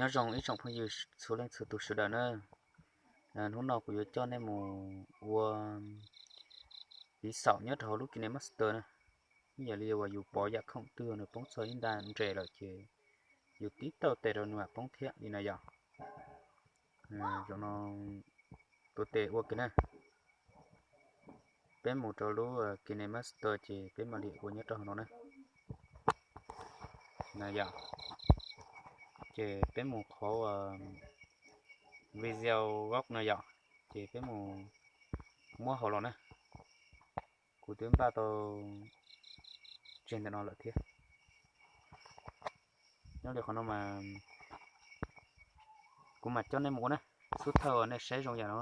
Nyob zoo ib tsoom phooj ywg txhua leej txhua tus sawv daws na. Hnub no kuv yuav coj nej mus ua piv xaum nyob rau hauv lub KineMaster na. Ib yam li uas yus pov yam khoom twg nws poob txog ib nta nres lawm ces yus tib tauj tes rau nws mam poob thiab li no yom. Zaum no tuav tes ua kiag na. Peb mus rau lub KineMaster ces peb mam li ua nyob rau hauv no na. Na yom, ces peb mus qhov video gốc no yom, ces peb mus muab hauv los na. Kuv twb npaj tau tseg ntawm no lawm thiab. Nyob li qhov no mas kuv mam coj nej mus ua na, xub thawj nej saib zoo yam no.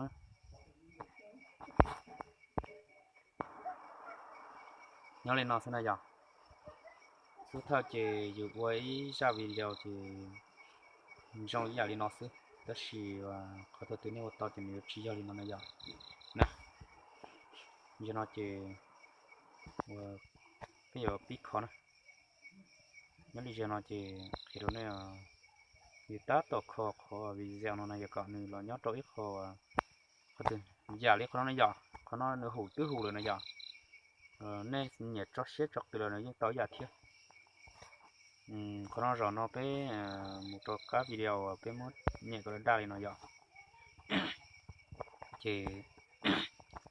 Nyob li no xwb na yom. Xub thawj ces yus ua ib zaj video ces zoo ib yam li no xwb, tab sis qhov thaum twg nej ua tau ces nws yuav tsis yog li no na yom. Na, yog no ces peb yuav pib kho na. Nyob li zaum no ces qhia rau nej, yus tab tom kho qhov video no na yom, kom nws los nyob rau ib qho, qhov twg yam li qhov no na yom, qhov no nws hum twb hum lawm na yom. Nej nyiam tso siab tso qis los nws yeej tau ib yam thiab. Qhov no zaum no peb mus rau qab video peb muab nyem kom daj daj li no yom. Ces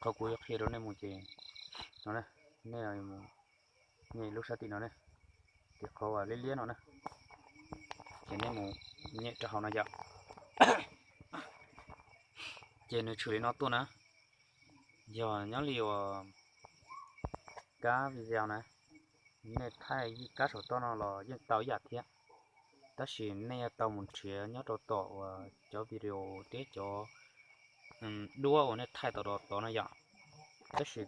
qhov kuv yuav qhia rau nej mus ces no, nej nyem lub sab tim no ne, tim qhov uas liab liab no na, ces nej mus nyem rau hauv no yom. Ces nws tshwm li no tuaj na. Yog nyob li uas kab video na, nej thaij kab saum toj no los yeej tau ib yam thiab, tab sis nej yuav tau mus nrhiav nyob rau tom uas cov video thiab cov duab uas nej thaij tau rau tod no yom. Tab sis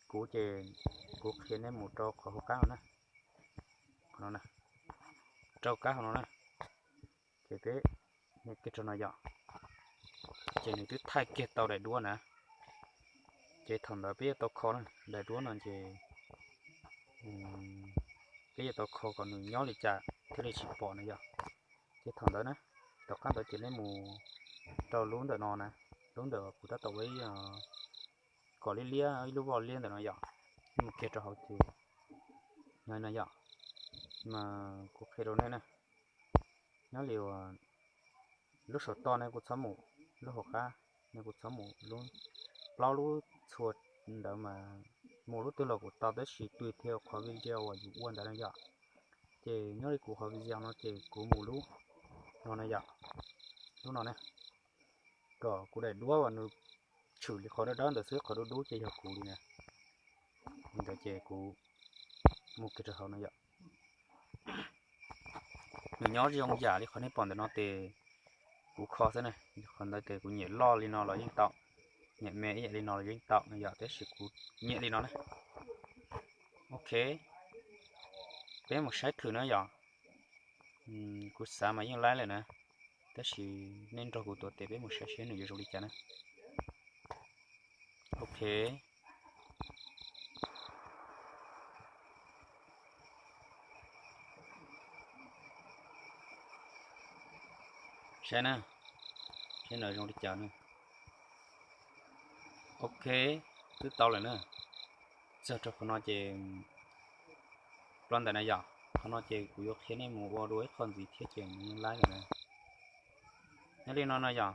kuv ces kuv qhia nej mus rau qhov hauv qab no na, qhov no na, rau kab hauv no na. Ces peb nyem kiag rau no yom, ces nws twb thaij kiag tau daim duab na. Ces thaum ntawd peb yuav tau kho na, daim duab no ces peb yuav tau kho kom nws nyob li cas thiaj li tsis pom na yom. Ces thaum ntawd na, tom qab ntawd ces nej mus rau lub ntawm no na, lub ntawm kuv tab tom ua ib kom liab liab ib lub voj liab ntawm no yom, nej mus kiag rau hauv ces no yom, mas kuv qhia rau nej na, nyob li uas lub saum toj nej kuj txhob mus, lub hauv qab nej kuj txhob mus, lub plaub lub txhua ntawd mas mus lub twg los kuj tau, tab sis tùy theo qhov video uas yus ua ntawd na yom. Ces nyob li kuv qhov video no ces kuv mus lub no na yom, lub no na, kom kuv daim duab uas nws tshwm li qhov dawb dawb ntawd xwb, qhov dub dub ces yog kuv li na. Li ntawd ces kuv mus kiag rau hauv no yom. Nws nyob zoo yam li qhov nej pom ntawm no ces kuv kho xwb na, qhov ntawd ces kuv nyem loj li no los yeej tau, nyem me ib yam li no los yeej tau no yom, tab sis kuv nyem li no na. Ok, peb mus saib thwm na yom. Kuv xav mas yeej laib lawm na, tab sis nej nrog kuv tuav tes peb mus saib seb nws yuav zoo li cas na. Ok, saib na, seb nws zoo li cas na. Ok, twb tau lawm na. Txog rau qhov no ces ploj ntais na yom, qhov no ces kuv yuav qhia nej mus ua dua ib qho ntxiv thiab ces nws yeej laib lawm na. Nyob li no no yom,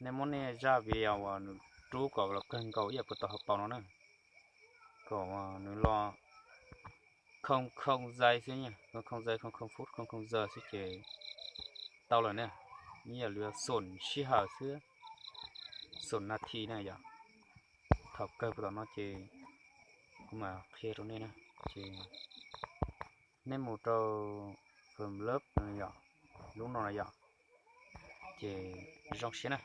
nej muab nej zaj video uas nws rub kom los kawg nkaus ib yam puas tau hauv paus no na, kom nws los không không giây xwb, không không giây, không không phút, không không giờ xwb ces tau lawm na. Ib yam li xoom sij hawm xwb, xoom nas this na yom. Thaum kawg puas tom no ces kuv mam qhia rau nej na. Ces nej mus rau phần mềm no yom, lub no na yom, ces zoo siab na.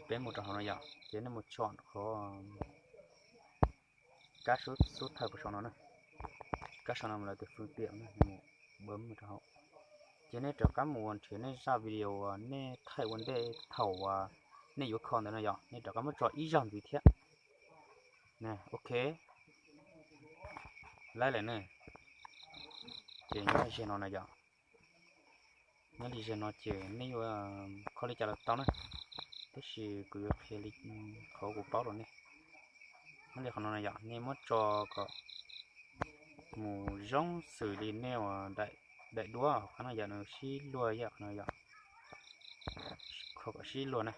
Peb mus rau hauv no yom, ces nej mus chọn qhov kab xub thawj puas sau no na, kab sau no lawv tus phương tiện na, mus bấm rau hauv. Ces nej rov qab mus ua nrhiav nej zaj video uas nej thaij ua ntej thaum uas nej yuav kho ntawd no yom, nej rov qab muab tso ib zaug ntxiv thiab. Ok, laib lawm ne. Ces nyob ze no na yom, Nyob li zaum no ces nej yuav kho li cas los tau na, tab sis kuv yuav qhia li qhov kuv paub rau nej. Nyob li qhov no yom, nej muab tso kom mus zoo xws li nej ua daim duab qhov no yom, nws sib luag yom, qhov no yom, kho kom sib luag na.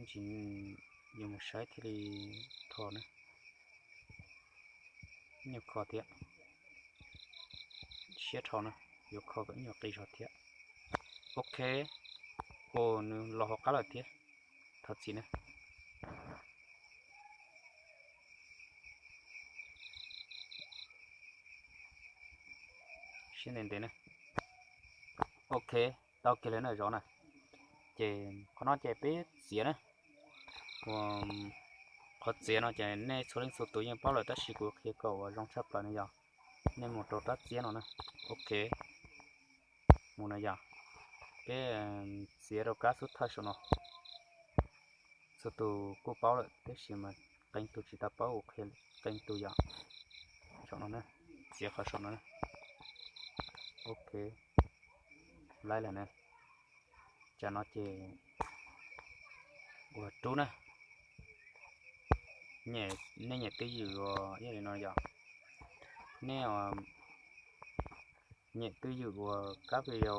Tsis, yuav mus saib thiaj li rho na. Nyuag kho thiab, siab dhau na, yuav kho kom ib nyuag qis zog thiab. Ok, ua nws los hauv qab lawm thiab, thov txim na. Siab ntev ntev na. Ok, tau kiag lawm na zov na. Ces qhov no ces peb txiav na. Qhov txiav no ces nej txhua leej txhua tus yeej paub lawm tab sis kuv qhia kom uas zoo tshaj plaws no yog nej mus rau rab txiab no na. Ok, mus no yog peb txiav rau kab xub thawj saum no. Txhua tus kuj paub lawm tab sis mas qee tus tsis tau paub, kuv qhia qee tus yom. Saum no na, txiav qhov saum no na. Ok, laib lawm na. Tsam no ces ua rub na. Nej nyem twj ywm ua ib yam li no yom. Nej nyem twj ywm ua kab video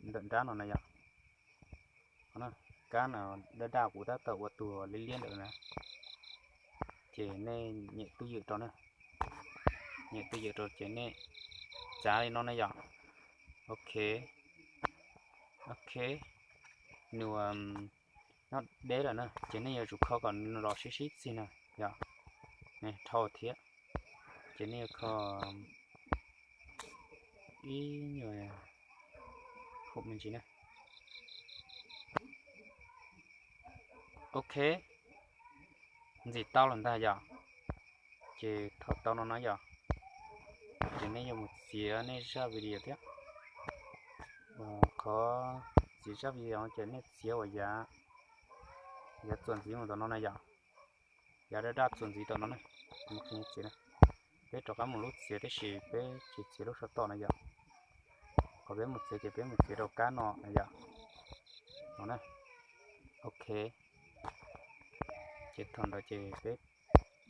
ntawm nrab no na yom. Kab no daj daj kuv tab tom ua tus liab liab ntawm na. Ces nej nyem twj ywm rau na. Nyem twj ywm rau ces nej txav li no na yom. Ok, ok, nws nyob deb lawm na ces nej yuav tsum kho kom nws los sib sib txig na yom. Dhau thiab, ces nej yuav kho ib nyuag hum me ntsis na. Ok, ntxim tau lawm ntag yom. Ces thaum tau no na yom, ces nej yuav mus txiav nej zaj video thiab. Qhov txiav zaj video ces nej txiav uas yav, yav txuas ntxiv mus tom no na yom. Yav daj daj txuas ntxiv tom no na, txiav na. Peb rov qab mus lub txiav tab sis peb tsis txiav lub saum toj na yom. Qhov peb mus txiav ces peb mus txiav rau kab no na yom. No na. Ok, ces thaum ntawd ces peb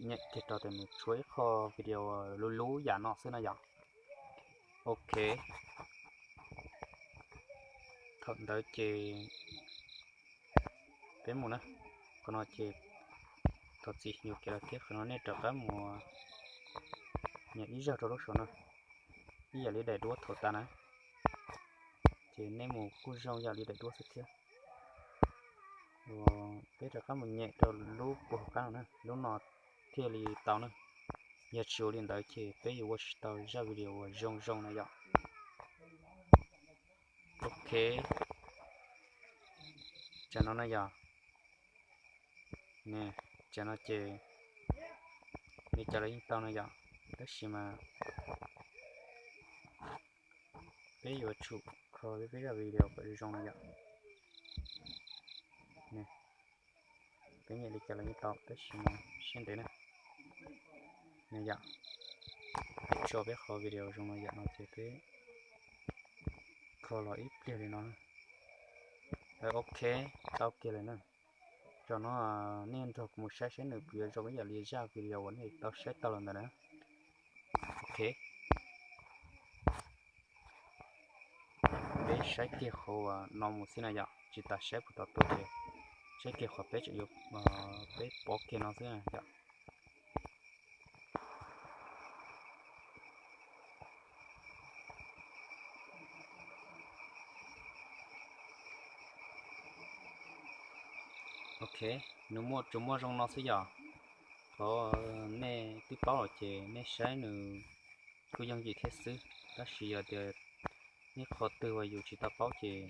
nyem kiag rau tias nws tshuav ib qho video lub lub yam no xwb na yom. Ok, thaum ntawd ces peb mus na. Qhov no ces thov txim yuam kev lawm thiab, qhov no nej rov qab mus nyem ib zaug rau lub saum no, ib yam li daim duab thaum tas na. Ces nej mus kuj zoo yam li daim duab xwb thiab. Peb rov qab mus nyem rau lub puag qab no na, lub no thiaj li tau na. Yog tsis ua li ntawd ces peb yuav ua tsis tau zaj video uas zoo zoo na yom. Ok, tsam no na yom. Tsam no ces li cas los yeej tau na yom, tab sis mas peb yuav tsum kho peb zaj video kom zoo zoo na yom. Peb nyem li cas los yeej tau tab sis mas siab ntev na. Yom, peb tso peb qhov video zoo no yom no ces peb kho los ib pliag li no. Ok, tau kiag lawm na. Tsam no nej nrog kuv mus saib saib nws puas yuav zoo ib yam li zaj video uas nej tau saib tau los ntawd na. Ok, peb saib kiag qhov uas no mus xwb na yom, tsis tas saib puas tau tuaj ces saib kiag qhov peb tseem yuav, peb pov kiag no xwb na yom. Ok, nws muaj tsuas muaj zoo no xwb yom. Qhov nej twb paub lawm ces nej saib nws kuj yooj yim thiab xwb, tab sis yog tias ib qho twg uas yus tsis tau paub ces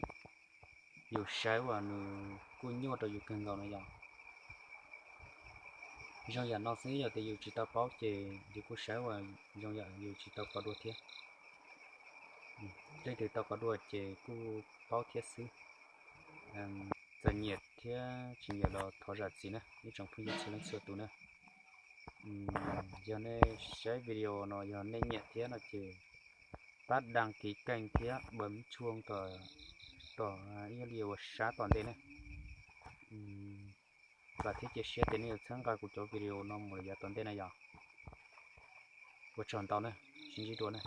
yus saib uas nws kuj nyuaj rau yus kawg nkaus na yom. Zoo yam no xwb, yog tias yus tsis tau paub ces yus kuj saib uas zoo yam yus tsis tau kov dua thiab. Leej twg tau kov dua ces kuj paub thiab xwb. Txawm nyiam thiab tsis nyiam los thov zam txim na ib tsoom phooj ywg txhua leej txhua tus na. Yog nej saib video no yog nej nyiam thiab no ces pab đăng ký kênh thiab bấm chuông tom ib yam li uas sab tom ntej ne. Vam thiab cia siab tias nej yuav txhawb nqa kuv cov video no mus lawm yav tom ntej na yog. Ua tsaug ntau na, sib ntsib dua na.